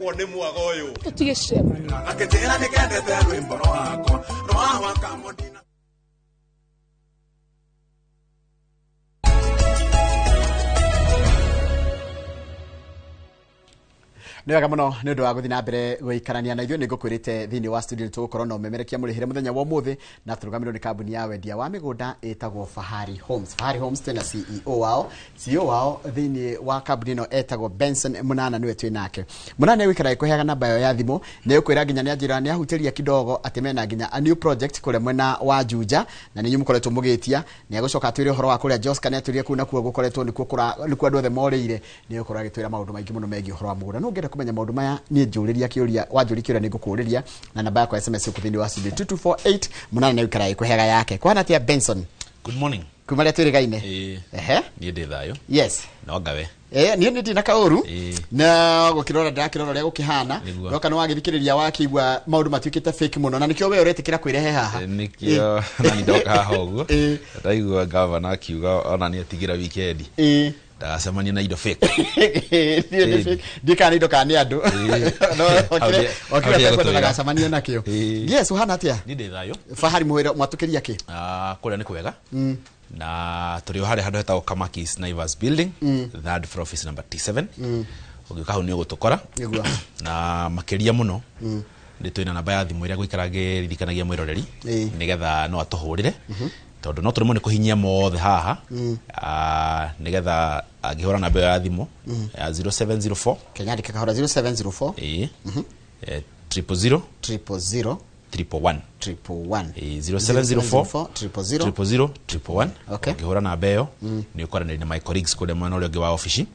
Nĩ mwaga ũyũ. Tũtigĩcemania. Akĩnjĩra nĩkendete rwĩmbo rwakwa rwa wakamũndina. Nĩ wega mũno nĩ ũndũ wa gũthiĩ na mbere gũikarania na ithuĩ. Nĩ ngũkwĩrĩte thĩinĩ wa studio nĩ tũgũkorwo na ũmemerekia mũrĩhĩre mũthenya wa ũmũthĩ, na tũrũgamĩrĩrwo nĩ kambuni ya wendia wa mĩgũnda ĩtagwo Fahari Homes. Fahari Homes twĩna CEO wao, CEO wao thĩinĩ wa kambuni ĩno etagwo Benson Munana, nĩwe twĩ nake. Munana nĩ gũikara ĩkũheaga namba ĩyo ya thimũ, nĩ ũkwĩra nginya nĩ anjĩra nĩ ahutĩria kidogo atĩ mena nginya a new project kũrĩa mwena wa Juja, na nĩ inyuĩ mũkoretwo mũgĩtia. Nĩ agũcoka atwĩre ũhoro wa kũrĩa Joska, nĩ atwĩrire kũu nakuo gũkoretwo nĩkuo kũra nĩkuo andũ othe morĩire. Nĩ ũkorwo agĩtwĩra maũndũ maingĩ mũno megiĩ ũhoro wa mũgũnda. No ũngĩenda kũmenya maũndũ maya, niĩ njũrĩria kĩũria, wanjũria kĩũria nĩ ngũkũrĩria na namba yakwa ya SMS gũkũ thĩinĩ wa studio 2248. Munana nĩ gũikara ĩkũheaga yake. Kwana atĩa, Benson? Good morning. Kuma rĩa twĩrĩgaine. Ĩĩ. Ehe. Niĩ ndĩ thayũ. Yes. No ngawe. Niĩ nĩ ndina kaũru. Na gũkĩrora ndĩrakĩrora ũrĩa gũkĩhana. Nĩguo. Ndoka nĩ wagĩthikĩrĩria wakĩigua maũndũ matuĩkĩte fake mũno, na nĩkĩo we ũretĩkĩra kwĩrehe haha. Nĩkĩo nani ndoka haha ũguo. Ndaigua gavana akiuga ona nĩ atigĩra wikendi. Ndagacemania na indo fake. Niĩ nĩ fake. Ndiĩ kana nĩ indo kana nĩ andũ. No, Hau okire nĩ atekwenda egũtwĩra. ndagacemanie nakĩo. Yes, ũhana atĩa? Niĩ ndĩ thayũ. Fahari mwĩra mwatũkĩria kĩ? Ah, kũrĩa nĩ kwega. Na tũrĩ o harĩa handũ hetagwo Kamakis Naivas Building, third floor, office number T7. Ũgĩũka hau nĩ ũgũtũkora. Nĩguo. Na makĩria mũno nĩ twĩna namba ya thimũ ĩrĩa gũikara ngĩririkanagia mwĩroreri nĩgetha no atũhũrĩre, tondũ no tũremwo nĩ kũhinyia mothe haha. Ah, nĩgetha angĩhũra namba ĩyo ya thimũ ya 0704 Kenya andĩke kahora, 0704. Ĩĩ, 000 000 111. 111. 0704 000 000 111. Okay. Ũngĩhũra namba ĩyo nĩ ũkwaranĩria na my colleagues kũrĩa mwena ũrĩa ũngĩ wa obici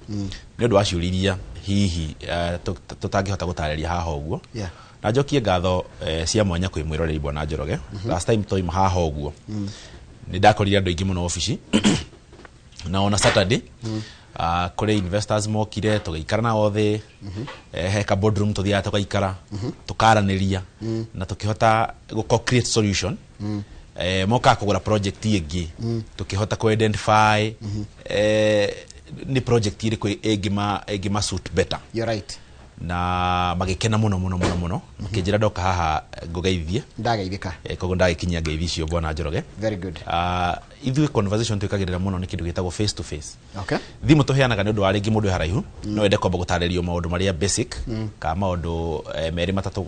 nĩ ũndũ wa ciũria iria hihi tũtangĩhota gũtarĩria haha ũguo. Na njokie ngatho cia mwanya kwĩ mwĩroreri bwana Njoroge. Last time twaima haha ũguo nĩ ndakorire andũ aingĩ mũno obici, na ona Saturday kũrĩ investors mokire tũgĩikara nao thĩ. He ka boardroom tũthiaga tũgaikara tũkaranĩria na tũkĩhota gũ create solution. Mokaga kũgũra project ĩngĩ, tũkĩhota kũ identify nĩ project ĩrĩkũ ĩngĩma suit better. You're right. Na magĩkena mũno mũno mũno mũno, makĩnjĩra ndoka haha ngũgeithie. Ndageithĩka. Koguo ndagĩkinyia ngeithi icio, bwana Njoroge. Very good. Ah, ithuĩ conversation twĩkagĩrĩra mũno nĩ kĩndũ gĩtagwo face to face. Thimũ tũheanaga nĩ ũndũ wa rĩngĩ mũndũ wĩ haraihu no ende kwamba gũtarĩrio maũndũ marĩa basic kana maũndũ merĩ matatũ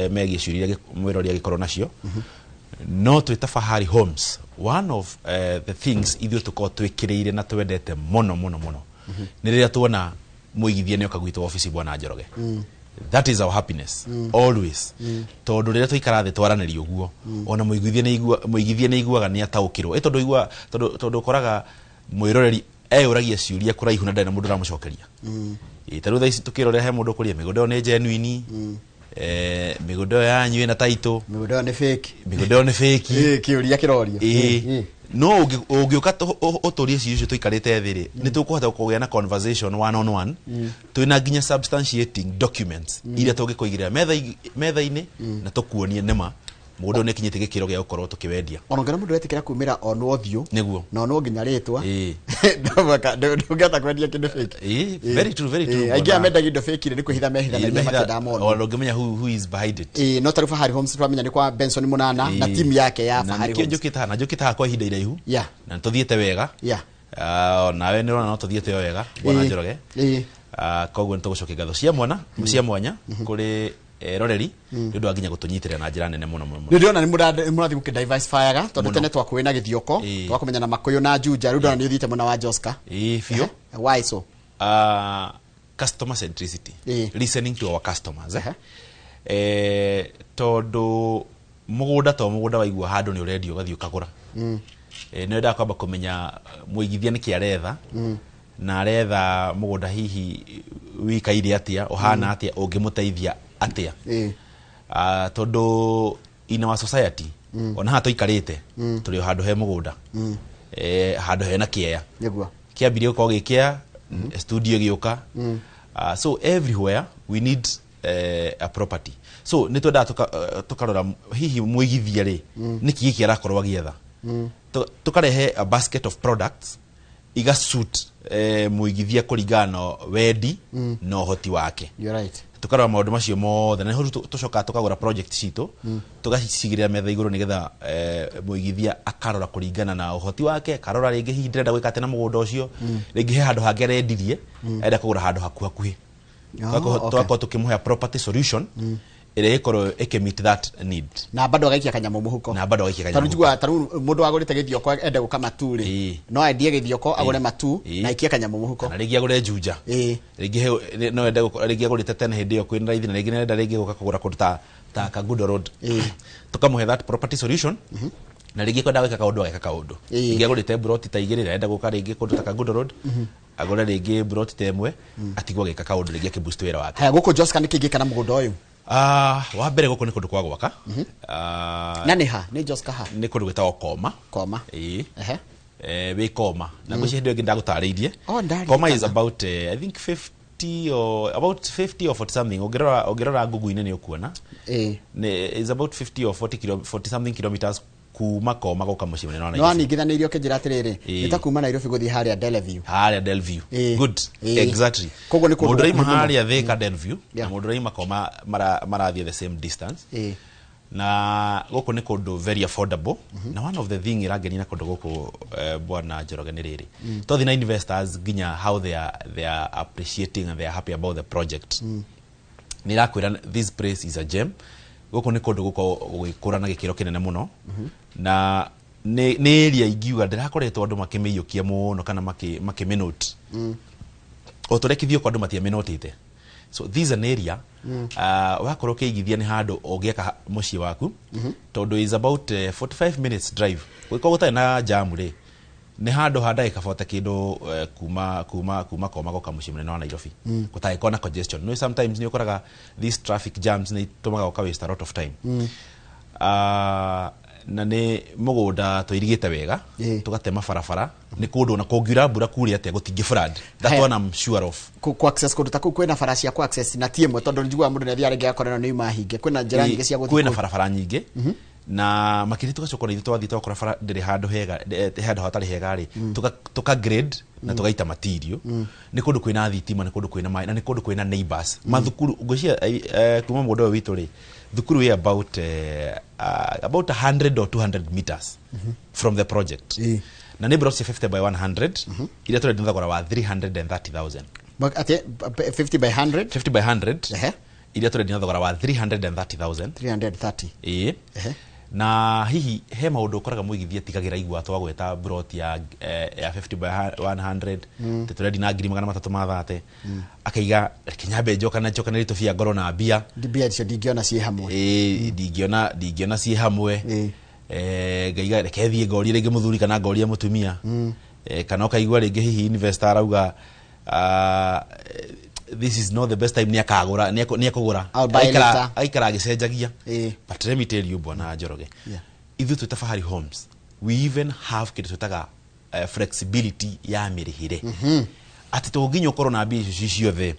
megiĩ ciũria iria mwĩrori agĩkorwo nacio. No twĩta Fahari Homes, one of the things ithuĩ tũkorwo twĩkĩrĩire na twendete mũno mũno mũno nĩ rĩrĩa tuona mũigithia nĩ oka gwitũ obici, bwana Njoroge. That is our happiness always, tondũ rĩrĩa twaikara thĩ twaranĩria ũguo, ona mũigithia nĩ aiguaga nĩ ataũkĩrwo. Tondũ igua tondũ ũkoraga mwĩroreri eyũragia ciũria kũraihu na ndarĩ na mũndũ ũramũcokeria. Ta rĩu thaa ici tũkĩrorera he mũndũ ũkũria mĩgũnda ĩyo nĩ genuine, mĩgũnda ĩyo yanyu ĩna title, Mĩgũnda ĩyo nĩ fake. Mĩgũnda ĩyo nĩ fake. Kĩũria kĩrorio. Ĩĩ. No ũngĩũka ũtũrie ciũria icio tũikarĩte thĩ rĩ, nĩ tũkũhota kũgĩa na conversation one on one, twĩna nginya substantiating documents iria tũngĩkũigĩrĩra metha-inĩ na tũkuonie nĩma mũgũnda ũyũ nĩ kinyĩte gĩkĩro gĩa gũkorwo tũkĩwendia. Ona ũngĩona mũndũ wetĩkĩra kumĩra onwo ũthiũ na onwo nginya rĩtwa, ndũngĩhota kwendia kĩndũ fake. Ĩĩ, very true, very true. Aingĩ aya mendagia indo fake rĩ, nĩ kwĩhitha mehithanagia makĩenda monwo. Ona ndũngĩmenya who is behind it. Ĩĩ, no tarĩu Fahari Homes twamenya nĩ kwa Benson Munana na timu yake ya Na Fahari nĩkĩo Homes. njũkĩte haha, na njũkĩte haha kwa ihinda iraihu na nĩtũthiĩte wega. Ah, nawe nĩ ũrona no tũthiĩte o wega, bwana Njoroge. Ah, koguo nĩ tũgũcokia ngatho cia mwana cia mwanya kũrĩ eroreri nĩ ũndũ wa nginya gũtũnyitĩrĩra na njĩra nene mũno mũno Nĩ mũno. ndĩrona nĩ mũrathiĩ mũkĩdiversifyaga, tondũ Mũno. tene twakũĩ na gĩthioko, twakũmenya na makũyũ na Juja, rĩu ndĩrona nĩ ũthiĩte mwena wa Joska. Ĩĩ biũ. Why so? Ah, customer centricity, listening to our customers, eh? Tondũ mũgũnda to mũgũnda waigua handũ nĩ ũrendio ũgathiĩ ũkagũra. Nĩ wendaga kwamba kũmenya mũigithia nĩkĩ aretha, na aretha mũgũnda hihi wikaire atĩa, ũhana atĩa, ũngĩmũteithia atĩa. Ah, tondũ in our society, ona haha tũikarĩte tũrĩ o handũ he mũgũnda, handũ hena kĩea kĩambirie gũkorwo gĩ kĩa studio gĩũka. So everywhere we need a property, so nĩ twendaga tũkarora hihi mũigithia rĩ nĩkĩ gĩkĩ arakorwo agĩetha. Tũkarehe a basket of products igasuit mũigithia kũringana na wendi na ũhoti wake. You're right. Tukarora maũndũ macio mothe na nĩho tũcokaga tũkagũra project citũ, tũgacigĩrĩra metha igũrũ nĩgetha mũigithia akarora kũringana na ũhoti wake, akarora rĩngĩ hihi ndĩrenda gwĩka atĩa na mũgũnda ũcio, rĩngĩ he handũ hangĩ arendirie, arenda kũgũra handũ hakuhakuhĩ. Tũgakorwo tũkĩmũhe property solution ĩrĩa ĩkorwo ĩkĩmeet that need. Na bado agaikia kanyamũ mũhuko. Na bado agaikia kanyamũ. Tarĩu njiguaga tarĩu mũndũ wagũrĩte gĩthioko ende gũka matu rĩ, no endie gĩthioko agũre matu na aikie kanyamũ mũhuko. Kana rĩngĩ agũre Juja. Rĩngĩ no ende rĩngĩ agũrĩte tene hĩndĩ ĩyo kwĩna raithi, na rĩngĩ nĩarenda rĩngĩ gũka kũgũra kũndũ ta Kangundo Road. Tũkamũhe that property solution. Na rĩngĩ kwenda gwĩka kaũndũ ageka kaũndũ. Rĩngĩ agũrĩte broti ta igĩrĩ, arenda gũka rĩngĩ kũndũ ta Kangundo Road, agũre rĩngĩ broti ta ĩmwe, atigwo agĩka kaũndũ rĩngĩ akĩboost wĩra wake. Haya, gũkũ Joska nĩ kĩngĩ kana mũgũnda ũyũ? Wa mbere gũkũ nĩ kũndũ kwa gwaka. Na nĩ ha? Nĩ Joska ha? Nĩ kũndũ gwĩtagwo Koma. Koma. Ĩĩ. Wĩ Koma. Na ngwĩciria hĩndĩ ĩyo ĩngĩ ndagũtarĩirie. Koma is about I think 50 or about 50 or 40 something. Ũngĩrora Google-inĩ nĩ ũkuona. Nĩ is about 50 or 40 something kilometers kuma Koma gũka mũciĩ mũnene wa Nairobi. No aningithanĩirio ũkĩnjĩra atĩrĩrĩ, nĩ ta kuma Nairobi gũthiĩ harĩa Delview. Harĩa Delview. Good. Exactly. Koguo nĩ kũndũ mũndũ ũraima gũkuhĩ mũno. harĩa Thika Delview na mũndũ ũraima Koma marathiĩ the same distance. Na gũkũ nĩ kũndũ very affordable. Na one of the thing ĩrangenia na kũndũ gũkũ, bwana Njoroge, nĩ rĩrĩ. Twathiĩ na investors nginya how they are appreciating and they are happy about the project. Nĩ irakwĩra this place is a gem. Gũkũ nĩ kũndũ gũkoragwo gũgĩkũra na gĩkĩro kĩnene mũno. Na nĩ area ingiuga ndĩrakoretwo andũ makĩmĩiyũkia mũno kana makĩmĩnote. O ta ũrĩa Kithioko andũ matiamĩnotĩte. So this is an area wakorwo ũkĩigithia nĩ handũ ũngĩaka mũciĩ waku, tondũ is about 45 minutes drive. Gũgĩkorwo gũtarĩ na jam rĩ, nĩ handũ ha ndagĩka 40 kĩndũ kuma Koma gũka mũciĩ mũnene wa Nairobi. Gũtangĩkorwo na congestion. No sometimes nĩ ũkoraga these traffic jams nĩ itũmaga ũka waste a lot of time. Na nĩ mũgũnda tũirigĩte wega, tũgatema barabara, nĩ kũndũ ona kũngiura mbura kure atĩa gũtingĩ flood. That one I'm sure of. Ku access kũndũ ta kũu kwĩna bara cia ku access na ti ĩmwe, tondũ njiguaga mũndũ nĩathiaga rĩngĩ agakora ĩno nĩ yuma hinge. Kwĩna njĩra nyingĩ cia gũthiĩ Kwĩna kũu. barabara nyingĩ. Na makĩria tũgacoka na ithuĩ twathiĩ twakora bara ndĩrĩ handũ hega, handũ hatarĩ hega rĩ, tũka grade na tũgaita material. Nĩ kũndũ kwĩna thitima, nĩ kũndũ kwĩna maĩ, na nĩ kũndũ kwĩna neighbors. Mathukuru, ngwĩciria, kuma mũgũnda ũyũ witũ rĩ, thukuru ĩ about 100 or 200 meters from the project. Na nĩ blocks 50 by 100, iria tũrendia thogora wa 330,000. Atĩ, 50 by 100? 50 by 100. Iria tũrendia thogora wa 330,000. 330. Ĩĩ. Na hihi he maũndũ ũkoraga mũigithia tigagĩra igua twagweta broti ya 50 by 100, tũrendi na ngiri magana matatũ ma thate. Akaiga reke nyambe njokanĩrie tũbia ngorwo na mbia. Mbia icio ndingĩona ciĩ hamwe. Ĩĩ, ndingĩona ciĩ hamwe. Ngaiga reke thiĩ ngorie rĩngĩ mũthuri kana ngorie mũtumia. Kana ũkaigua rĩngĩ hihi investor arauga, this is not the best time, nĩakagũra, nĩekũgũra. I'll buy later. Aikara agĩcenjagia. But let me tell you, bwana Njoroge, ithuĩ twĩ ta Fahari Homes, we even have kĩndũ twĩtaga flexibility ya mĩrĩhĩre. Atĩ to nginya ũkorwo na mbia icio ciothe.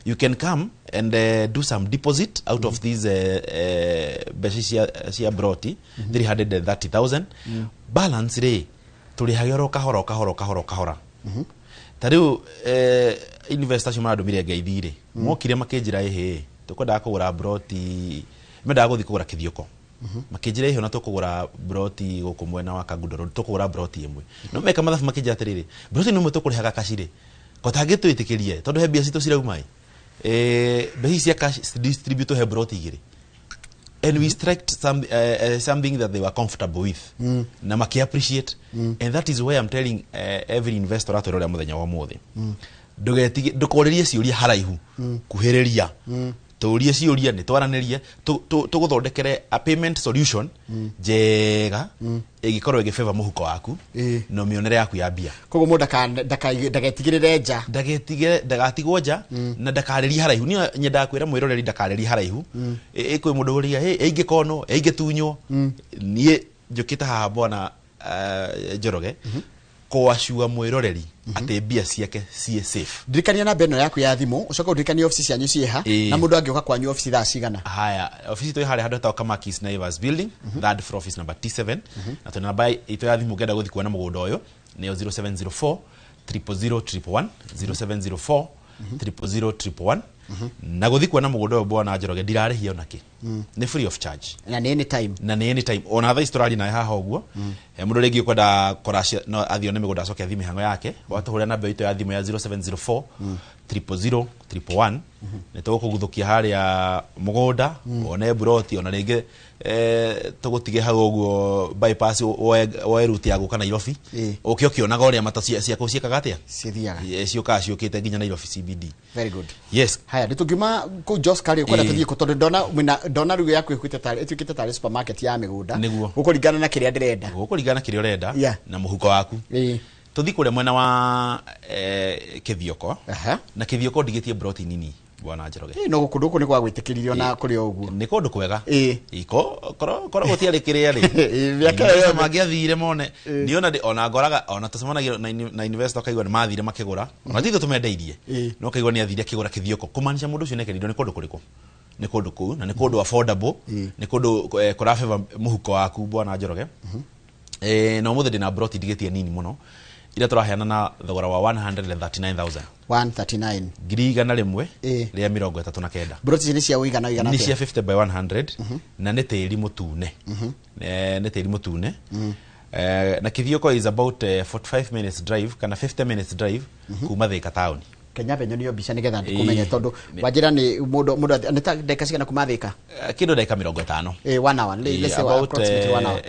You can come and do some deposit out of these mbeca cia broti, 330,000. Balance rĩ, tũrĩhage oro kahora, kahora, kahora, kahora. Ta rĩu investor acio marandũmire ngeithi rĩ, mokire makĩnjĩra ĩhĩ, tũkwendaga kũgũra broti, mendaga gũthiĩ kũgũra Kithioko. Makĩnjĩra ĩhĩ, ona tũkũgũra broti gũkũ mwena wa Kangundo Road, tũkũgũra broti ĩmwe. No meka mathabu makĩnjĩra atĩrĩrĩ, broti ĩno ĩmwe tũkũrĩhaga cash rĩ, ko tangĩtwĩtĩkĩrie, tondũ he mbia citũ cirauma ĩ. Mbeca ici cia cash distribute he broti igĩrĩ. And we strike something that they were comfortable with. Na maki appreciate. And that is why I'm telling every investor atwĩrore mũthenya wa ũmũthĩ. Ndũgetige, ndũkorĩrie ciũria haraihu. Kuhĩrĩria. Tũrie ciũria, nĩ twaranĩrie, tũgũthondekere a payment solution njega, ĩngĩkorwo ĩgĩfavor mũhuko waku, na mĩonere yaku ya mbia. Koguo mũndũ ndagetigĩrĩre nja. Ndagetigĩre, ndagatigwo nja, na ndakarĩrie haraihu. Niĩ nyendaga kwĩra mwĩroreri ndakarĩrie haraihu. Kwĩ mũndũ ũrĩa, hey, ĩingĩkonwo, ĩingĩtunywo. Niĩ njũkĩte haha bwana Njoroge, kwacua mwĩroreri atĩ mbia ciake ciĩ safe. Ndirikania namba ĩno yaku ya thimũ, ũcoke ũndirikanie obici cianyu ciĩ ha, na mũndũ angĩũka kwanyu obici thaa cigana? Haya, obici twĩ harĩa handũ hetagwo Kamakis Naivas Building, third floor, office number T7. Na twĩna namba itũ ya thimũ ũngĩenda gũthiĩ kuona mũgũnda ũyũ, nĩyo 0704 000 111, 0704 000 111. Na gũthiĩ kuona mũgũnda ũyũ, bwana Njoroge, ndirarĩhia ona kĩ, nĩ free of charge. Na nĩ anytime? Na nĩ anytime, ona thaa ici tũraria nawe haha ũguo. Mũndũ rĩngĩ ũkwenda kũracia no athiĩ one mĩgũnda, acoke athiĩ mĩhang'o yake, watũhũrĩra namba itũ ya thimũ ya 0704 000 111, nĩ tũgũkũguthũkia harĩa mũgũnda, wone buroti, ona rĩngĩ tũgũtige hau ũguo bypass, woe route ya gũka Nairobi, ũke ũkĩonaga ũrĩa mata ciaku ciĩkaga atĩa. Cithiaga. Ciũkaga ciũkĩte nginya Nairobi CBD. Very good. Yes. Haya, nĩ tũngiuma kũu Joska rĩ, kwenda tũthiĩ kũ? Tondũ ndona mwĩna, ndona rĩu yaku ĩkuĩte tarĩ, ĩtuĩkĩte tarĩ supermarket ya mĩgũnda. Nĩguo. Gũkũringana na kĩrĩa ndĩrenda. Gũkũringana kĩrĩa ũrenda na mũhuko waku. Tũthiĩ kũrĩa mwena wa Kĩthioko. Na Kĩthioko ndigĩtie broti nini, bwana Njoroge. No gũkũ gũkũ nĩ gwa gwĩtĩkĩririo na kũrĩ o ũguo. Nĩ kũndũ kwega. Iko korwo gũtiarĩ kĩrĩa rĩ, Mĩaka ĩyo yothe. mangĩathire mone niona ona ngoraga ona tũcemanagia na investor, kaigua nĩ mathire makĩgũra, ona ti ithuĩ tũmendeirie, no kaigua nĩ athire akĩgũra Kĩthioko, kũmaanisha mũndũ ũcio nĩekerirwo nĩ kũndũ kũrĩkũ, nĩ kũndũ kũu, na nĩ kũndũ affordable, nĩ kũndũ kũrabeba mũhuko waku, bwana Njoroge. Na ũmũthĩ ndĩna broti ndigĩtie nini mũno iria tũraheana na thogora wa 139,000. 139? 139,000. Broti ici nĩ cia ũigana ũigana Nĩ atĩa? cia 50 by 100 na nĩ tĩri mũtune. Nĩ tĩri mũtune. Na Kĩthioko is about 45 minutes drive kana 50 minutes drive kuma Thika town. Kenya benyo mbica nĩgetha ndĩkũmenye, tondũ wanjĩra nĩ mũndũ nĩ ta ndagĩka cigana kuma Thika? Kĩndũ ndagĩka 50. 1 hour, let's say about approximately 1 hour.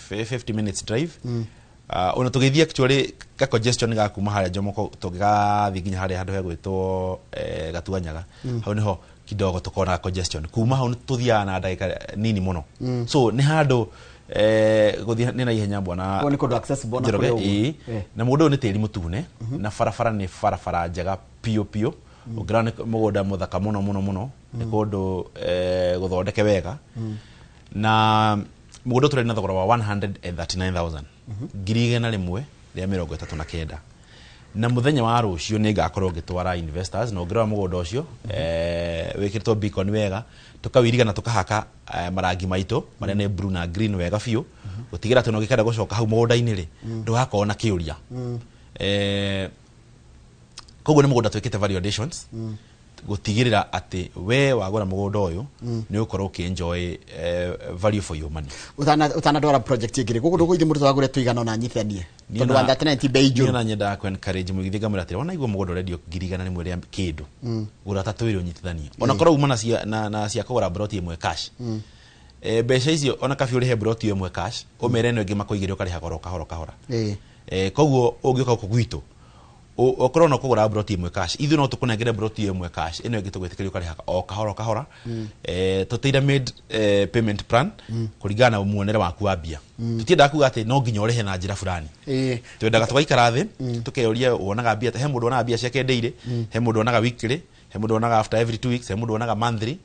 50 minutes drive. Ona tũgĩthiĩ actually ka congestion ga kuma harĩa Jomoko tũngĩgathiĩ nginya harĩa handũ hegwĩtwo Gatuanyaga, hau nĩho kidogo tũkona congestion. Kuma hau tũthiaga na ndagĩka nini mũno, so nĩ handũ gũthiĩ nĩ na ihenya, bwana Koguo nĩ kũndũ accessible na Njoroge, kũrĩ ũguo. Ĩĩ. Na mũgũnda ũyũ nĩ tĩri mũtune na barabara nĩ barabara njega piũ piũ. Ũngĩrora nĩ mũgũnda mũthaka mũno mũno mũno, nĩ kũndũ gũthondeke wega, na mũgũnda ũyũ tũrĩ na thogora wa 139,000, 139,000, na mũthenya wa rũciũ nĩ ngakorwo ngĩtwara investors. Na ũngĩrora mũgũnda ũcio wĩkĩrĩtwo beacon wega, tũkawiriga na tũkahaka marangi maitũ marĩa nĩ blue na green wega biũ, gũtigĩra atĩ ona ũngĩkenda gũcoka hau mũgũnda-inĩ rĩ, ndũgakorwo na kĩũria. Koguo nĩ mũgũnda twĩkĩte value additions gũtigĩrĩra atĩ we wagũra mũgũnda ũyũ nĩ ũgũkorwo ũkĩenjoy value for your money. Ũtanandwara project ĩngĩ rĩ, gũkũ ndũgũithiĩ mũndũ twagũre tũigana ona anyitithanie, tondũ 139 ti bei Niĩ njũru. ona nyendaga kũ encourage mũigithia, ngamwĩra atĩrĩ, wona igua mũgũnda ũrendio 100,000 rĩa kĩndũ, gũra ta twĩrĩ ũnyitithanie, ona korwo uma na cia kũgũra broti ĩmwe cash. Mbeca icio ona kabi ũrĩhe broti ĩmwe cash, ũmere ĩno ĩngĩ makũigĩre ũkarĩha goro kahora kahora. Koguo ũngĩũka gũkũ gwitũ, okorwo no kũgũra broti ĩmwe cash, ithuĩ no tũkũnengere broti ĩmwe cash, ĩno ĩngĩ tũgwĩtĩkĩria ũkarĩha o kahora o kahora, tũ tailor made payment plan kũringana na muonere waku wa mbia. Tũtiendaga kuga atĩ no nginya ũrĩhe na njĩra fulani. Twendaga tũgaikara thĩ tũkeũria wonaga mbia. He mũndũ wonaga mbia ciake daily, he mũndũ wonaga weekly, he mũndũ wonaga after every 2 weeks, he mũndũ wonaga monthly.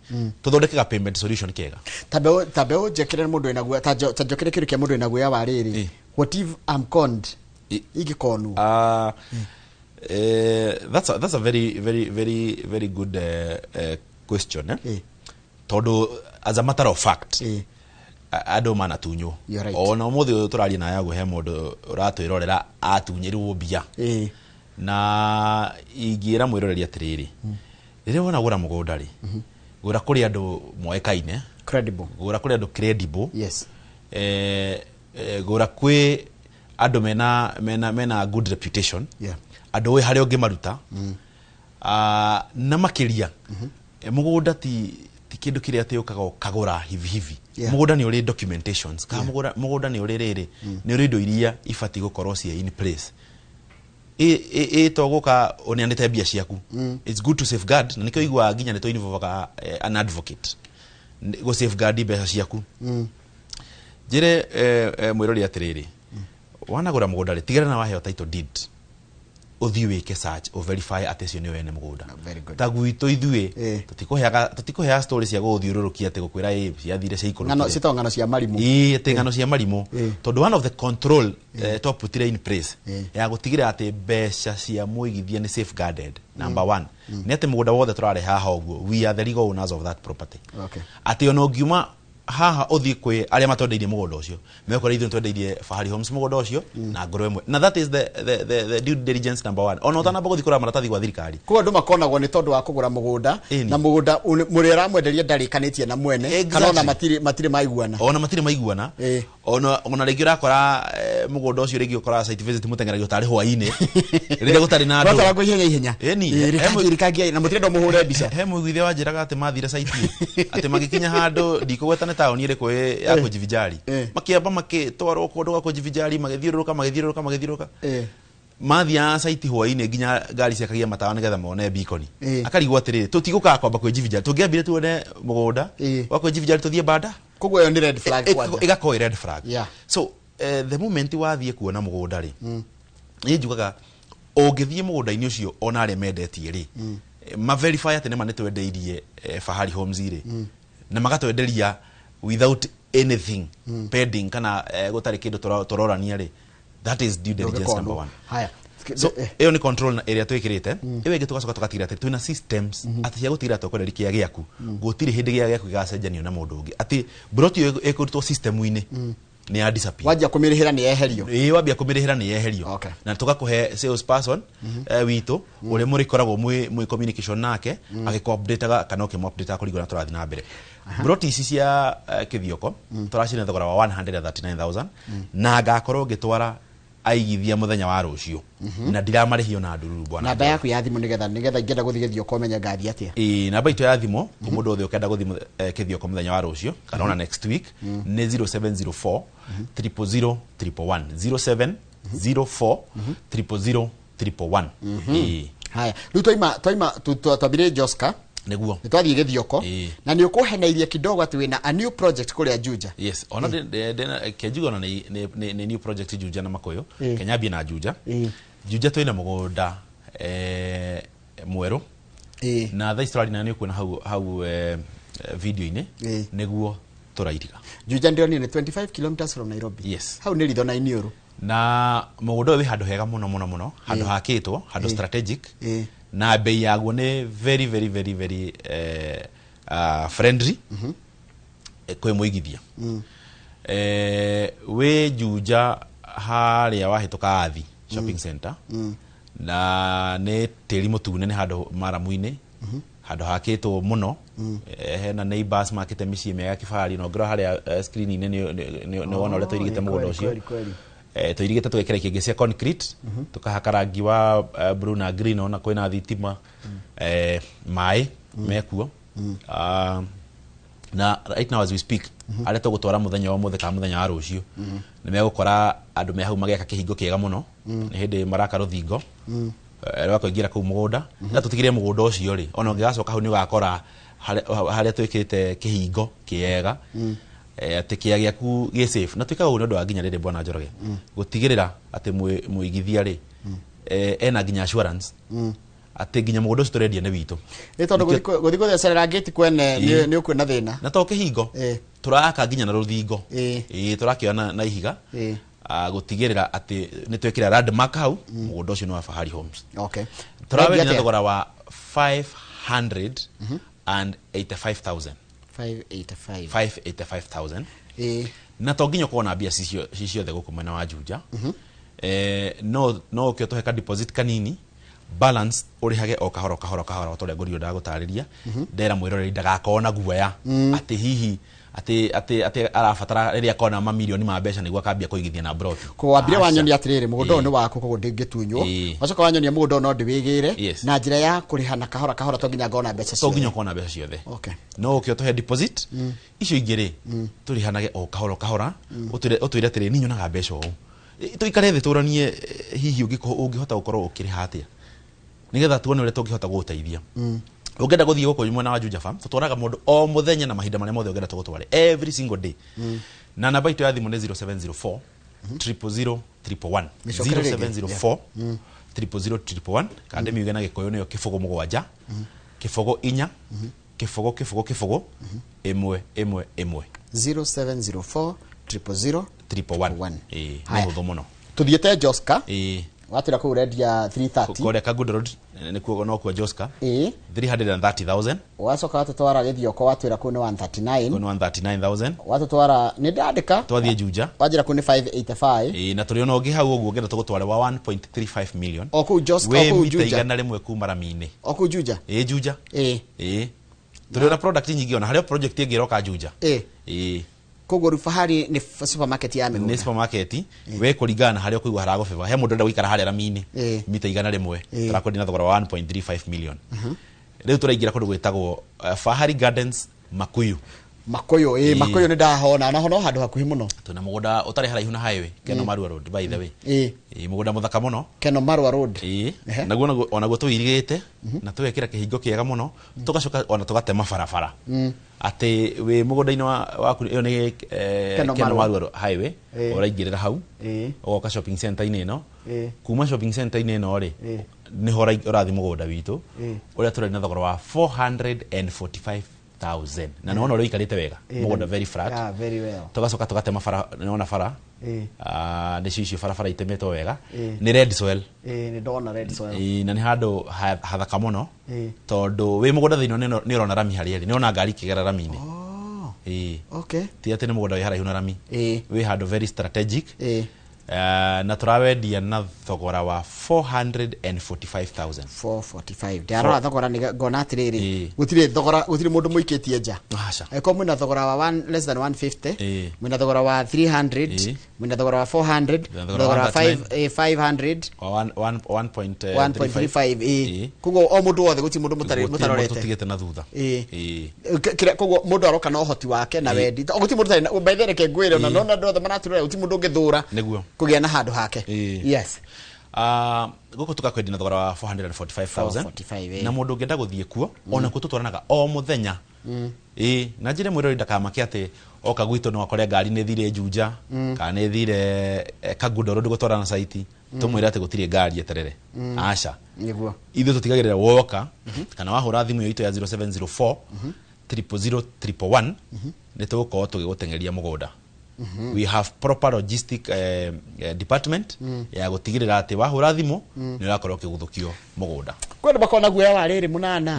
Tũthondeke ga payment solution kega. Ta mbeũ njĩkĩre mũndũ wĩna guoya, ta njokere kĩndũ kĩa mũndũ wĩna guoya wa rĩrĩ. What if I'm conned? Ingĩkonwo? That's a very very very very good question, eh? Tondũ as a matter of fact, andũ manatunywo. You're right. Ona ũmũthĩ ũyũ tũraria nawe ũguo, he mũndũ ũratwĩrorera atunyĩrwo mbia. Na ingĩra mwĩroreri atĩrĩrĩ, rĩrĩa wona gũra mũgũnda rĩ, gũra kũrĩ andũ moĩkaine, Credible. Gũra kũrĩ andũ credible. Gũra kwĩ andũ mena good reputation, andũ ũĩ harĩa ũngĩmaruta. Na makĩria, mũgũnda ti kĩndũ kĩrĩa atĩ ũkaga ũkagũra hivi hivi. Mũgũnda nĩ ũrĩ documentations kana mũgũnda nĩ ũrĩ rĩrĩ, nĩ ũrĩ indo iria ibatiĩ gũkorwo ciĩ in place. Ĩ to gũka ũneanĩte mbia ciaku. It's good to safeguard, na nĩkĩo iguaga nginya nĩ tũ an advocate gũ safeguard mbeca ciaku. Njĩre mwĩrori atĩrĩrĩ, wanagũra mũgũnda rĩ, tigĩrĩra na waheo title deed, ũthiĩ wĩke search, ũ verify atĩ ũcio nĩwe wene mũgũnda. Very good. Ta gwitũ ithuĩ tũtikũheaga story cia gũgũthiũrũrũkia atĩ gũkwĩra ĩ ciathire Ng'ano ciaikũrũkire. Ciĩtagwo ng'ano cia marimũ. Ĩĩ, atĩ ng'ano cia marimũ. Tondũ one of the control twaputire in place ya gũtigĩrĩra atĩ mbeca cia mũigithia nĩ safeguarded, number one nĩ atĩ mũgũnda wothe tũrarehe haha ũguo, we are the legal owners of that property. Atĩ ona ũngiuma Haha ũthiĩ kwĩ arĩa matwendeirie mũgũnda ũcio, mekora ithuĩ twendeirie Fahari Homes mũgũnda ũcio na ngoro ĩmwe, na that is the due diligence number one, ona ũtanamba gũthiĩ kũrora maratathi gwa thirikari. Koguo andũ makonagwo nĩ tondũ wa kũgũra mũgũnda na mũgũnda mũrĩa ũramwenderia ndarĩkanĩtie na mwene kana ona matirĩ maiguana. Ona matirĩ maiguana. Ona rĩngĩ ũrakora mũgũnda ũcio, rĩngĩ ũkoraga site visit mũteng'eragio tarĩ hwaĩ-inĩ rĩrĩa gũtarĩ na andũ. Ũratwaragwo ihenya ihenya. Ĩni. Rĩkangia na mũtirenda mũhũre mbica. He mũiguithia wanjĩraga atĩ mathire site, atĩ magĩkinya handũ, ndikũgweta nĩ taũni ĩrĩkũ ya kũjivinjari, makĩamba makĩtwarwo kũndũ gwa kũjivinjari, magĩthiũrũrũka, magĩthiũrũrũka, magĩthiũrũrũka, mathiaga site hwaĩ-inĩ nginya ngari ciakagia matawa nĩgetha mone beacon. Akarigwo atĩrĩrĩ, tũtigũkaga kwamba kwĩjivinjari, tũngĩambire tuone mũgũnda wa kwĩjivinjari tũthiĩ banda. Koguo ĩyo nĩ red flag kwanja. Ĩgakorwo ĩ red flag. So the moment wathiĩ kuona mũgũnda rĩ, niĩ njugaga ũngĩthiĩ mũgũnda-inĩ ũcio, ona arĩa mendetie rĩ, ma verify atĩ nĩma nĩtwendeirie Fahari Homes rĩ, na magatwenderia without anything pending kana gũtarĩ kĩndũ tũrorania rĩ, that is due diligence number one. Haya. So ĩyo nĩ control na ĩrĩa twĩkĩrĩte. Ĩyo ĩngĩ tũgacoka tũgatigĩrĩra atĩ twĩna systems atĩ cia gũtigĩrĩra twakwenderia kĩea gĩaku, gũtirĩ hĩndĩ gĩa gĩaku gĩgacenjanio na mũndũ ũngĩ, atĩ broti ĩyo ĩkũrutwo system-inĩ nĩ ya disappear. Wanjia kũmĩrĩhĩra nĩ yeherio. Ĩĩ, wambia kũmĩrĩhĩra nĩ yeherio. Na tũgakũhe sales person witũ ũrĩa mũrĩkoragwo mwĩ communication nake, agĩkũ updateaga kana ũkĩmũ updateaga kũringana na tũrathiĩ na mbere. Broti ici cia Kĩthioko tũracina thogora wa 139,000, na ngakorwo ngĩtwara aigithia mũthenya wa rũciũ na ndiramarĩhio na ndururu, bwana. Namba yaku ya thimũ, nĩgetha ingĩenda gũthiĩ Gĩthioko menye ngathiĩ atĩa? Ĩĩ, namba itũ ya thimũ kũ mũndũ wothe ũkenda gũthiĩ Kĩthioko mũthenya wa rũciũ kana ona next week nĩ 0704 000 111, 0704 000 111. Ĩĩ. Haya, rĩu twaima twambire Joska. Nĩguo. Nĩ twathiĩ Gĩthioko na nĩ ũkũheneirie kidogo atĩ wĩna a new project kũrĩa Juja. Yes, ona kenjuga ona nĩ new project Juja na Makuyu. Kenyambie na Juja. Juja twĩna mũgũnda mwerũ na thaa ici tũraria na nĩ ũkuona hau video-inĩ nĩguo tũrairiga. Juja ndĩronire nĩ 25 kilometers from Nairobi. Yes. Hau nĩ ritho na Iniũrũ. Na mũgũnda ũyũ wĩ handũ hega mũno mũno mũno, handũ hakĩtwo handũ strategic, na bei yaguo nĩ very very very very friendly kwĩ mũigithia. Wĩ Juja harĩa wahĩtũka Athi shopping center, na nĩ tĩri mũtune, nĩ handũ maramu-inĩ, handũ hakĩtwo mũno. Hena neighbors makĩte mĩciĩ mĩega kĩbari, na ũngĩrora harĩa screen-inĩ nĩ wona ũrĩa tũirigĩte mũgũnda ũcio. Kweli, kweli. Tũirigĩte tũgekĩra ikĩngĩ cia concrete, tũkahaka rangi wa blue na green, ona kwĩna thitima, maĩ mekuo. Na right now as we speak, arĩa tũgũtwara mũthenya wa ũmũthĩ kana mũthenya wa rũciũ nĩ megũkora andũ me hau magĩaka kĩhingo kĩega mũno, nĩ hĩndĩ maraka rũthingo rwa kũingĩra kũu mũgũnda. Na tũtigĩrĩre mũgũnda ũcio rĩ, ona ũngĩgacoka hau nĩ ũgakora harĩa twĩkĩrĩte kĩhingo kĩega, atĩ kĩa gĩaku gĩ safe. Na twĩkaga ũguo nĩ ũndũ wa nginya rĩrĩ, bwana Njoroge, gũtigĩrĩra atĩ mũigithia rĩ, ena nginya assurance atĩ nginya mũgũnda ũcio tũrendia nĩ witũ. Nĩ tondũ gũthiĩ gũthecerera ngĩti kwene nĩ ũkuona thĩna. Na to kĩhingo, tũraka nginya na rũthingo. Ĩĩ, tũrakĩoya na ihiga. Gũtigĩrĩra atĩ nĩ twekĩra landmark hau, mũgũnda ũcio nĩ wa Fahari Homes. Tũrawendia na Ũrendia atĩa? thogora wa 585,000. 585. 585,000. Na to nginya ũkorwo na mbia ci ciothe gũkũ mwena wa Juja. No ũkĩo tũhe ka deposit kanini, balance ũrĩhage o kahora kahora kahora o ta ũrĩa ngũrio ndagũtarĩria. Ndera mwĩroreri ndagakorwo na guoya atĩ hihi atĩ arabatara rĩrĩa akona mamirioni ma mbeca nĩguo akambia kũigithia na broti. Ko wambire Aca. wanyonia atĩrĩrĩ, mũgũnda ũyũ nĩ waku, koguo ndĩngĩtunywo. Wacoka wanyonia mũgũnda ũyũ no ndĩwĩgĩre na njĩra ya kũrĩha na kahora kahora, to nginya ngona mbeca To nginya ciothe. ũkorwo na mbeca ciothe. No ũkĩo tũhe deposit, icio ingĩ rĩ, tũrĩhanage o kahora kahora. Ũtwĩre atĩrĩ, niĩ nyonaga mbeca ũũ. Tũikare thĩ tũranie, hihi ũngĩhota gũkorwo ũkĩrĩha atĩa nĩgetha tuone ũrĩa tũngĩhota gũgũteithia. Ũngĩenda gũthiĩ gũkũ mwena wa Juja Farm, tũtwaraga mũndũ o mũthenya na mahinda marĩa mothe ũngĩenda tũgũtware, every single day. Na namba itũ ya thimũ nĩ 0704 000 111. Mĩcokere rĩngĩ. 0704 000 111, kana ndĩmiuge na Gĩkũyũ nĩyo 0 7 0 4 0 0 0 1 1 1. 0704 000 111. One. Ĩĩ, nĩ Haya. hũthũ mũno. Tuthiĩte Joska. Ĩĩ. Watwĩra kũu ũrendia 330. Kũrĩa Kangundo Road, Nĩkuo nokuo Joska. Ĩĩ. 330,000. Wacoka watũtwara Gĩthioko, watwĩra kũu nĩ 139. Kũu nĩ 139,000. Watũtwara, nĩ ndandĩka. Twathiĩ Juja. Wanjĩra kũu nĩ 585. Ĩĩ, na tũrĩ ona ũngĩ hau ũguo ngenda tũgũtware wa 1.35 million. O kũu Joska, o wĩ kũu mita Juja. 100 kuma rami-inĩ. O kũu Juja. Ĩĩ, Juja. Ĩĩ. Ĩĩ, tũrĩ ona product nyingĩ, ona harĩ project ĩngĩ ĩroka Juja. Ĩĩ. Ĩĩ. Koguo rĩu Fahari nĩ supermarket ya nĩ mĩgũnda. Supermarket we kũringana na harĩa ũkũigua haragũbeba. He mũndũ ũrenda gũikara harĩa rami-inĩ, mita 100, tũrakwendia na thogora wa 1.35 million. Rĩu tũraingĩra kũndũ gwĩtagwo Fahari Gardens Makuyu. Makuyu, ĩĩ. Ĩĩ. Makuyu nĩ ndahona naho, no handũ hakuhĩ mũno. Twĩna mũgũnda ũtarĩ haraihu na highway, Keno Marua Road, by the way. Ĩĩ, mũgũnda mũthaka mũno. Keno Marua Road. Ĩĩ. Naguo onaguo tũirigĩte na tũgekĩra kĩhingo kĩega mũno, tũgacoka ona tũgatema barabara atĩ wĩ mũgũnda-inĩ waku. Ĩyo nĩ Keno Keno Marua. Marua Highway. Ũraingĩrĩra hau, ũgoka shopping center-inĩ ĩno. Kuma shopping center-inĩ ĩno rĩ, nĩho ũrathiĩ mũgũnda witũ, ũrĩa tũrarĩ na thogora wa 445,000, na nĩwona ũrĩa ũikarĩte wega, mũgũnda very flat. Yeah, very well. Tũgacoka tũgatema bara, nĩwona bara? Ah, nĩcio icio barabara itemetwo wega. Nĩ red soil. Ĩĩ, nĩ ndona red soil. Ĩĩ, na nĩ handũ hathaka mũno, tondũ wĩ mũgũnda thĩinĩ nĩ ũrona rami harĩa ĩrĩ, nĩ ũrona ngari ikĩgera rami-inĩ. Oh, Ĩĩ. Okay. Ti atĩ nĩ mũgũnda wĩ haraihu na rami. Wĩ handũ very strategic. Na tũrawendia na thogora wa 445,000. 445. Ndarora thogora nĩ ngona atĩrĩrĩ, gũtirĩ thogora, gũtirĩ mũndũ mũikĩtie nja. Aca. Angĩkorwo mwĩna thogora wa less than 150, mwĩna thogora wa 300, mwĩna thogora wa 400, Mwĩna mwĩna thogora wa thogora wa 139. 500, Wa 1.35. 1.35. Ĩĩ. Koguo o mũndũ wothe, gũtirĩ mũndũ Gũtirĩ mũndũ mũtarorete. tũtigĩte na thutha. Ĩĩ. Kĩrĩa koguo mũndũ aroka na ũhoti wake na wendi. O gũtirĩ mũndũ ũtarĩ by the way, reke ngwĩre, ona nona andũ othe maratũrora, gũtirĩ mũndũ ũngĩthũra kũgĩa na handũ hake. Yes. Ah, gũkũ tũgakwendia na thogora wa 445,000. 445, ĩĩ. Na mũndũ ũngĩenda gũthiĩ kuo, ona kuo tũtwaranaga o mũthenya. Ĩĩ, na njĩre mwĩrori ndakamake atĩ oka gwitũ no akore ngari nĩ thire Juja kana nĩ thire Kangundo Road gũtwarana site, tũmwĩre atĩ gũtirĩ ngari, eterere. Aca. Ithuĩ tũtigagĩrĩra woka kana wahũra thimũ ĩyo itũ ya 0704 000 111, nĩ tũgũkorwo tũgĩgũteng'eria mũgũnda. We have proper logistic department ya gũtigĩrĩra atĩ wahũra thimũ nĩ ũrakorwo ũkĩguthũkio mũgũnda. Kwĩ andũ makoragwo na guoya wa rĩrĩ, mũnana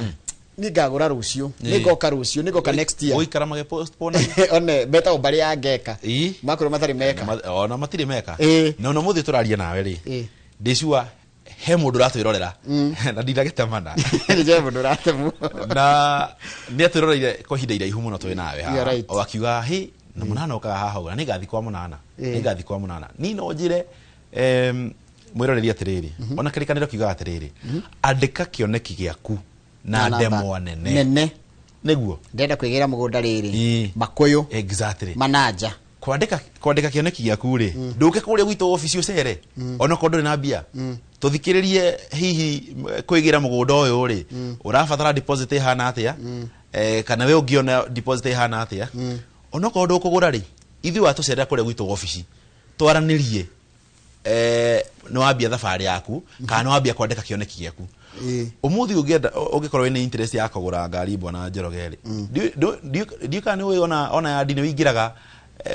nĩ ngagũra rũciũ, nĩ ngoka rũciũ, nĩ ngoka next year. Gũikara magĩpostpone. One metagwo mbarĩ ya ngeka. Makorwo matarĩ meka. Ona matirĩ meka. Na ona mũthĩ tũraria nawe rĩ, ndĩ sure he mũndũ ũratwĩrorera na ndinagĩtemana. Nĩ njũĩ mũndũ ũratemwo. Na nĩ atwĩroreire kwa ihinda iraihu mũno twĩ nawe haha. You're right. O akiuga hĩ na mũnana ũkaga haha ũguo, na nĩ ngathi kwa mũnana, nĩ ngathi kwa mũnana. Ni no njĩre mwĩroreri atĩrĩrĩ, ona kĩrĩkanĩro kiugaga atĩrĩrĩ, andĩka kĩoneki gĩaku na namba ndemwa nene. Nene. Nĩguo. Ndenda kwĩgĩra mũgũnda rĩrĩ Makũyũ, Mananja. Kwandĩka kĩoneki gĩaku rĩ, ndũke kũrĩa gwitũ obici ũcere, onokorwo ndũrĩ na mbia, tũthikĩrĩrie hihi kwĩgĩra mũgũnda ũyũ rĩ, ũrabatara deposit ĩhana atĩa, kana we ũngĩona deposit ĩhana atĩa. Onokorwo ndũkũgũra rĩ, ithuĩ watũcerera kũrĩa gwitũ obici twaranĩrie, nĩ wambia thabarĩ yaku kana nĩ wambia kwandĩka kĩoneki gĩaku. Ũmũthĩ ũngĩenda, ũngĩkorwo wĩna interest ya kũgũra ngari, bwana Njoroge rĩ, ndiũĩ kana nĩ ũĩ ona yandi nĩ ũingĩraga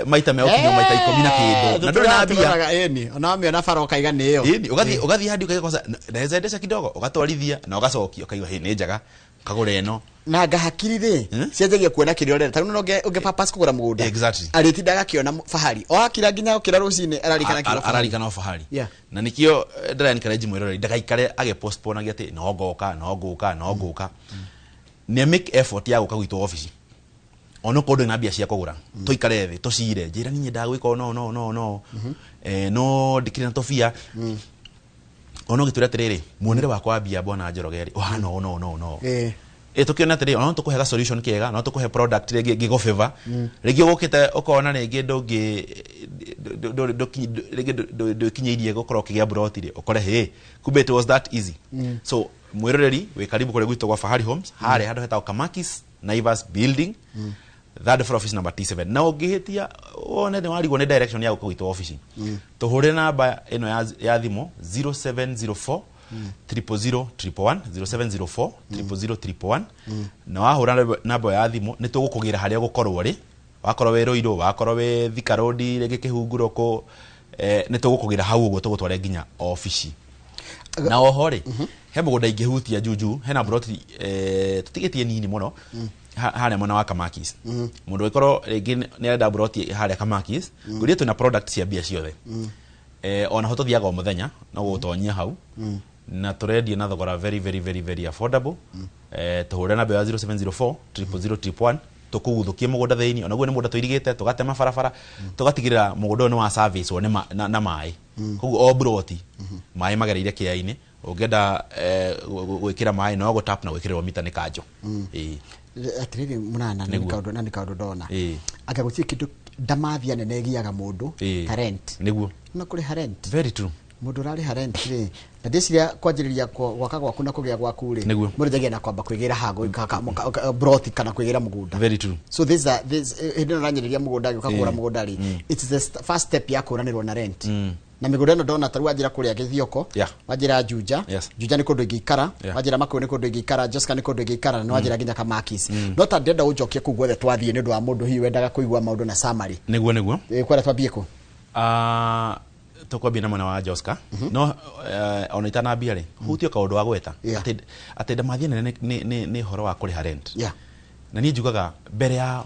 maita megũkinya maita 10 na kĩndũ na ndũrĩ na mbia. Ĩni, ona wamĩona bara ũkaiga nĩ ĩyo. Ĩni, ũgathiĩ handi ũkaiga kwanza naweza endesha kidogo, ũgatwarithia na ũgacokia, ũkaigua hĩ nĩ njega, ũkagũra ĩno. Na ngahakiri rĩ, cianjagia kuona kĩrĩa ũrenda. Ta rĩu no ũngĩ purpose kũgũra mũgũnda, arĩtindaga akĩona fahari, o akira nginya okĩra rũcinĩ ararikana kiugo fahari. Ararikana o fahari. Na nikio ndĩra encourage mwĩroreri ndagaikare agĩpostpone atĩ no ngoka, no ngũka, no ngũka. Nĩ make effort ya gũka gwitũ obici, onokorwo ndũrĩ na mbia cia kũgũra, tũikare thĩ tũcire, njĩra niĩ nyendaga gwĩka no no no no no ndikĩrĩ na tũbia. Ona ũgĩtwĩra atĩrĩrĩ, muonere wakwa wa mbia, bwana Njoroge rĩ, ũhana ũũ no no no. Ĩ tũkĩona atĩrĩ, ona no tũkũhe ga solution kĩega, no tũkũhe product rĩngĩ ĩngĩgũ favor, rĩngĩ ũgũkĩte ũkona rĩngĩ ndũngĩ rĩngĩ ndũkinyĩirie gũkorwo ũkĩgĩa broti rĩ, ũkore hĩ kumbe it was that easy. So mwĩroreri, wĩ karibu kũrĩa gwitũ gwa Fahari Homes, harĩa handũ hetagwo Kamakis Naivas Building, third floor, office number T7. Na ũngĩhĩtia wone nĩ warigwo nĩ direction ya gũka gwitũ obici, tũhũrĩre namba ĩno ya thimũ 0704 000 111, 0704 000 111. Na wahũra namba ya thimũ nĩ tũgũkũgĩra harĩa ũgũkorwo rĩ, wakorwo wĩ Ruiru, wakorwo wĩ Thika Road, rĩngĩ Kĩhunguro kũ, nĩ tũgũkũgĩra hau ũguo tũgũtware nginya obici. Na oho rĩ, he mũgũnda ingĩhutia juju, hena broti tũtigĩtie nini mũno harĩa mwena wa Kamakis. Mũndũ ũngĩkorwo rĩngĩ nĩ arenda broti harĩa Kamakis, ngũrie twĩna product cia mbia ciothe. Ona ho tũthiaga o mũthenya no gũtonyia hau, na tũrendia na thogora very very very very affordable. Tũhũre namba ya 0704 000 111, tũkũguthũkie mũgũnda thĩinĩ. Onaguo nĩ mũgũnda tũirigĩte, tũgatema barabara, tũgatigĩrĩra mũgũnda ũyũ nĩ wa service nĩ na maĩ. Koguo o broti maĩ magereire kĩaya-inĩ. Ũngĩenda gwĩkĩra maĩ, no gũtap na gwĩkĩrĩrwo mita nĩ kanjũ. Ĩĩ. Atiriri munana, nĩ Nĩguo. kaundu na nĩ kaundu ndona Ĩĩ. anga gũtirĩ kĩndũ ndamathia nene ĩgiaga mũndũ ta rent. Nĩguo. Na kũrĩha rent. Very true. Mũndũ ũrarĩha rent rĩ, na ndĩciria kwanjĩrĩria gwaka gwaku na kũgĩa gwaku rĩ, Nĩguo. mũndũ njagia na kwamba kwĩgĩra handũ broti kana kwĩgĩra mũgũnda. Very true. So this, this hĩndĩ ĩno ũranjĩrĩria mũgũnda, gĩũka kũgũra Ĩĩ. mũgũnda rĩ, it's the first step ya kũranĩrwo na rent. Na mĩgũnda ĩno ndona ta rĩu wanjĩra kũrĩa Gĩthioko, wanjĩra Juja. Juja nĩ kũndũ ingĩikara, wanjĩra Makũyũ nĩ kũndũ ingĩikara, Joska nĩ kũndũ ingĩikara, na nĩ wanjĩra nginya Kamakis. No ta ndĩrenda ũnjokie kũu guothe twathiĩ nĩ ũndũ wa mũndũ hihi wendaga kũigua maũndũ na summary. Nĩguo. Kwenda twambie kũ? Tũkwambia na mwena wa Joska, no ona itanambia rĩ, hutie kaũndũ wa gweta atĩ ndamathia nene nĩ ũhoro wa kũrĩha rent. Na niĩ njugaga mbere ya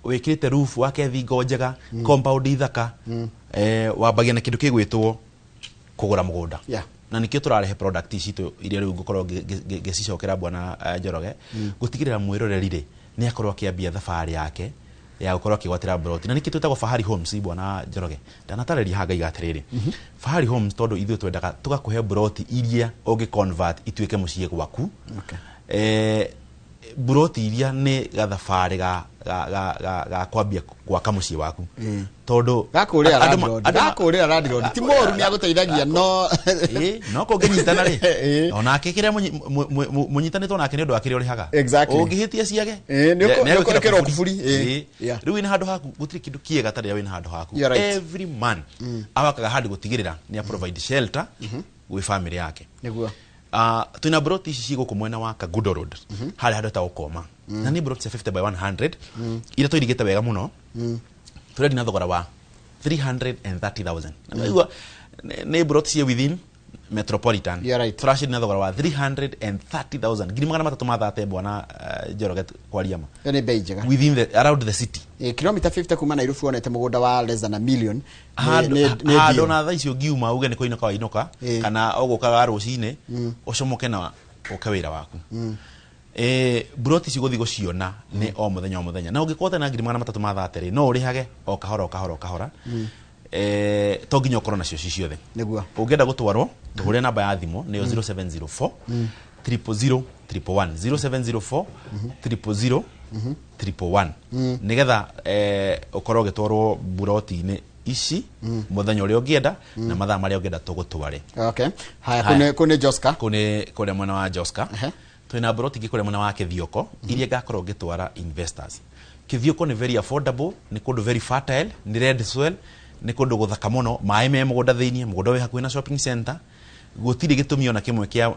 wĩkĩrĩte roof wake thingo njega, compound ithaka, wambagia na kĩndũ kĩgwĩtwo kũgũra mũgũnda. Na nikĩo tũrarehe product citũ iria rĩu ngũkorwo ngĩcicokera bwana Njoroge, gũtigĩrĩra mwĩroreri rĩ nĩ akorwo akĩambia thabarĩ yake ya gũkorwo akĩgwatĩra broti. Na nĩkĩ twĩtagwo Fahari Homes, bwana Njoroge? Ndanatarĩria haha ngaiga atĩrĩrĩ, Fahari Homes tondũ ithuĩ twendaga tũgakũhe broti iria ũngĩ convert ituĩke mũciĩ gwaku. Broti iria nĩ gathabarĩ ga kwambia gwaka mũciĩ waku, tondũ Gakũrĩra landlord, gakũrĩra landlord ti mũru, nĩ agũteithagia, no Ĩĩ, no kũngĩnyitana rĩ, onake kĩrĩa mũnyitanĩtwo nake nĩ ũndũ wa kĩrĩa ũrĩhaga. Ũngĩhĩtia ciage, Ĩĩ, nĩ nĩ ũkũrĩkĩrwo egwĩkĩra kuburi. kuburi. Ĩĩ. Ĩĩ. Rĩu wĩna handũ haku, gũtirĩ kĩndũ kĩega ta rĩrĩa wĩna handũ haku. You're right. Every man awakaga handũ gũtigĩrĩra nĩ provide shelter gwĩ family yake. Twĩna broti ici ci gũkũ mwena wa Kagudo Road, harĩa handũ hetagwo Koma, na nĩ broti cia 50 by 100 iria tũirigĩte wega mũno. Tũrendi na thogora wa 330,000. Na nĩwaigua, nĩ broti ciĩ within metropolitan. You're right. Tũraciendia na thogora wa 330,000, 330,000, bwana Njoroge, kwaria ma. Ĩyo nĩ bei njega. Within the around the city. Kilomita 50 kuma Nairobi wonete mũgũnda wa less than a million. Handũ nĩ handũ deal. Na thaa icio ũngiuma uge nĩ kũinũka wainũka, kana ũgũkaga rũcinĩ ũcomoke na ũke wĩra waku. Broti ici gũthiĩ gũciona nĩ o mũthenya o mũthenya, na ũngĩkorwo ũtarĩ na 330,000 rĩ, no ũrĩhage o kahora o kahora o kahora. To nginya ũkorwo nacio ci ciothe. Ũngĩenda gũtwarwo, tũhũre namba ya thimũ nĩyo 0704 000 111, 0704 000 111, nĩgetha ũkorwo ũgĩtwarwo buroti-inĩ ici mũthenya ũrĩa ũngĩenda na mathaa marĩa ũngĩenda tũgũtware. Okay, haya. Haya. Kũ nĩ Joska? Kũu nĩ kũrĩa mwena wa Joska. Twĩna broti ingĩ kũrĩa mwena wa Kĩthioko iria ngakorwo ngĩtwara investors. Kĩthioko nĩ very affordable, nĩ kũndũ very fertile, nĩ red soil, nĩ kũndũ gũthaka mũno, maĩ me mũgũnda thĩiniĩ, mũgũnda wĩ hakuhĩ na shopping center. Gũtirĩ gĩtũmi ona kĩmwe kĩa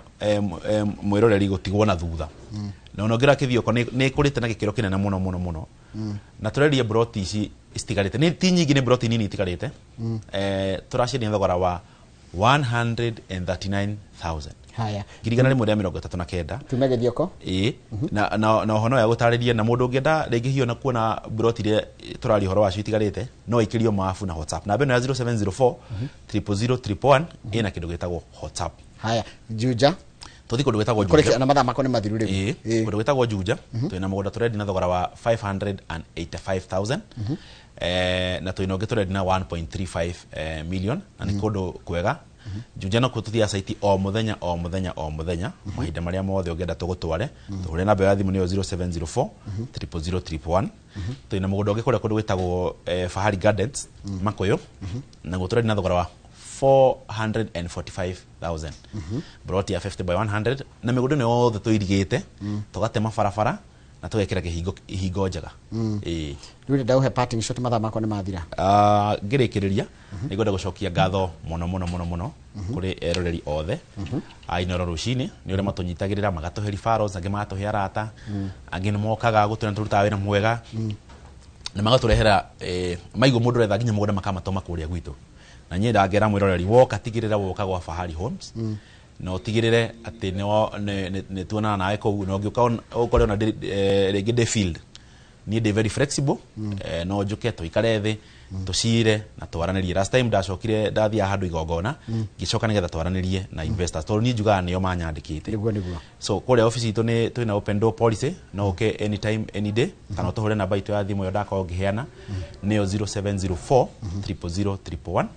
mwĩroreri gũtigwo na thutha. Na ona ũngĩrora Kĩthioko nĩ ĩkũrĩte na gĩkĩro kĩnene mũno mũno mũno, na tũrendia broti ici citigarĩte, nĩ ti nyingĩ, nĩ broti nini itigarĩte. Tũraciendia thogora wa 139,000. Haya. 139,000. Tume Gĩthioko. Ĩĩ, na ũhoro ya gũtarĩria, na mũndũ ũngĩenda rĩngĩ hihi ona kuona broti iria tũraria ũhoro wacio itigarĩte, no aikĩrio mabu na WhatsApp namba ĩno ya 0704 000 111, ĩna kĩndũ gĩtagwo WhatsApp. Haya, Juja. Tũthiĩ kũndũ gwĩtagwo Kũrĩ Juja. na mathaa makwa nĩ mathiru rĩu. Ĩĩ. Kũndũ gwĩtagwo Juja twĩna mũgũnda tũrendi na thogora wa 585,000, na twĩna ũngĩ tũrendi na 1.35 million, na nĩ kũndũ kwega Juja. No tũthiaga site o mũthenya o mũthenya o mũthenya, mahinda marĩa mothe ũngĩenda tũgũtware, tũhũre namba ya thimũ nĩyo 0704 000 111. Twĩna mũgũnda ũngĩ kũrĩa kũndũ gwĩtagwo Fahari Gardens Makũyũ, naguo tũrendi na thogora wa 445,000, broti ya 50 by 100. Na mĩgũnda ĩno yothe tũirigĩte, tũgatema barabara na tũgekĩra kĩhingo ihingo njega. Ĩĩ. Rĩu ndauhe parting shot, mathaa makwa nĩ mathira. Ngĩrĩkĩrĩria nĩ ngwenda gũcokia ngatho mũno mũno mũno mũno kũrĩ eroreri othe a Inooro rũcinĩ nĩ ũrĩa matũnyitagĩrĩra, magatũhe referrals, angĩ magatũhe arata, angĩ nĩ mokaga gũtwĩra nĩ tũrutaga wĩra mwega na magatũrehera maigua mũndũ ũretha nginya mũgũnda makamatũma kũrĩa gwitũ. Na niĩ ndangĩra mwĩroreri, woka tigĩrĩra woka gwa Fahari Homes. Na ũtigĩrĩre atĩ nĩ tuonana nawe kũu, na ũngĩũka ũkore ona rĩngĩ ndĩ field, niĩ ndĩ very flexible. No njũke tũikare thĩ, tũcire na twaranĩrie. Last time ndacokire, ndathiaga handũ igongona, ngĩcoka nĩgetha twaranĩrie na investors, tondũ niĩ njugaga nĩo manyandĩkĩte. Nĩguo nĩguo. So kũrĩa office itũ nĩ twĩna open door policy, no ũke anytime, any day, kana ũtũhũre namba itũ ya thimũ ĩyo ndakorwo ngĩheana, nĩyo 0704 000 111,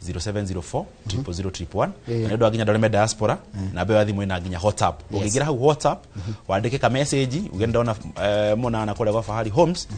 0704 000 111. Na nĩ ũndũ wa nginya andũ arĩa me diaspora, namba ĩyo ya thimũ ĩna nginya WhatsApp. Ũngĩingĩra hau WhatsApp, wandĩke ka message uge ndona Mũnana kũrĩa gwa Fahari Homes,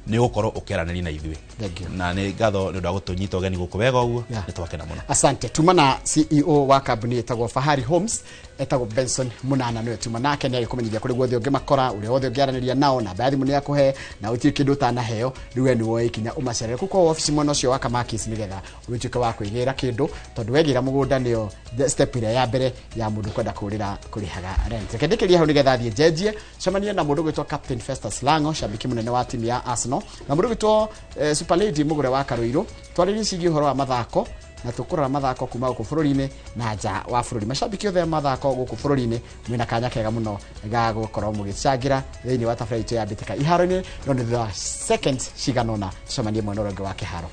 nĩ ũgũkorwo ũkĩaranĩria na ithuĩ. Thank you. Na nĩ ngatho nĩ ũndũ wa gũtũnyita ũgeni gũkũ wega ũguo. Nĩ twakena mũno. Asante. Tuma na CEO wa kambuni ĩtagwo Fahari Homes, etagwo Benson Munana, nĩwe tuma nake. Nĩ agĩkũmenyithia kũrĩ guothe ũngĩmakora, ũrĩa wothe ũngĩaranĩria nao. Namba ya thimũ nĩ akũhe, na gũtirĩ kĩndũ ũtanaheo. Rĩu we nĩ woe ikinya ũmacerere kũu kwa obici mwena ũcio wa Kamakis, nĩgetha ũgĩtuĩke wa kwĩgĩra kĩndũ, tondũ wegĩra mũgũnda nĩyo the step ĩrĩa ya mbere ya mũndũ kwenda kũrĩra kũrĩhaga rent. Reke ndĩkĩrie hau nĩgetha thiĩ njenjie cemanie na mũndũ ũgwĩtwo Captain Festus Lango, shabiki mũnene wa timu ya Arsenal, na mũndũ ũgwĩtwo Super Lady Mũgũre wa Karũirũ, twarĩrie cigiĩ ũhoro wa mathako, na tũkũrora mathako kuma gũkũ bũrũri-inĩ na nja wa bũrũri. Macambiki othe a mathako gũkũ bũrũri-inĩ, mwĩna kanya kega mũno ga gũkorwo mũgĩcangĩra thĩinĩ wa tabarĩra itũ ya mbĩtĩka iharo-inĩ, no nĩ thutha wa seconds cigana ũna. Tũcemanie mwena ũrĩa ũngĩ wa kĩharo.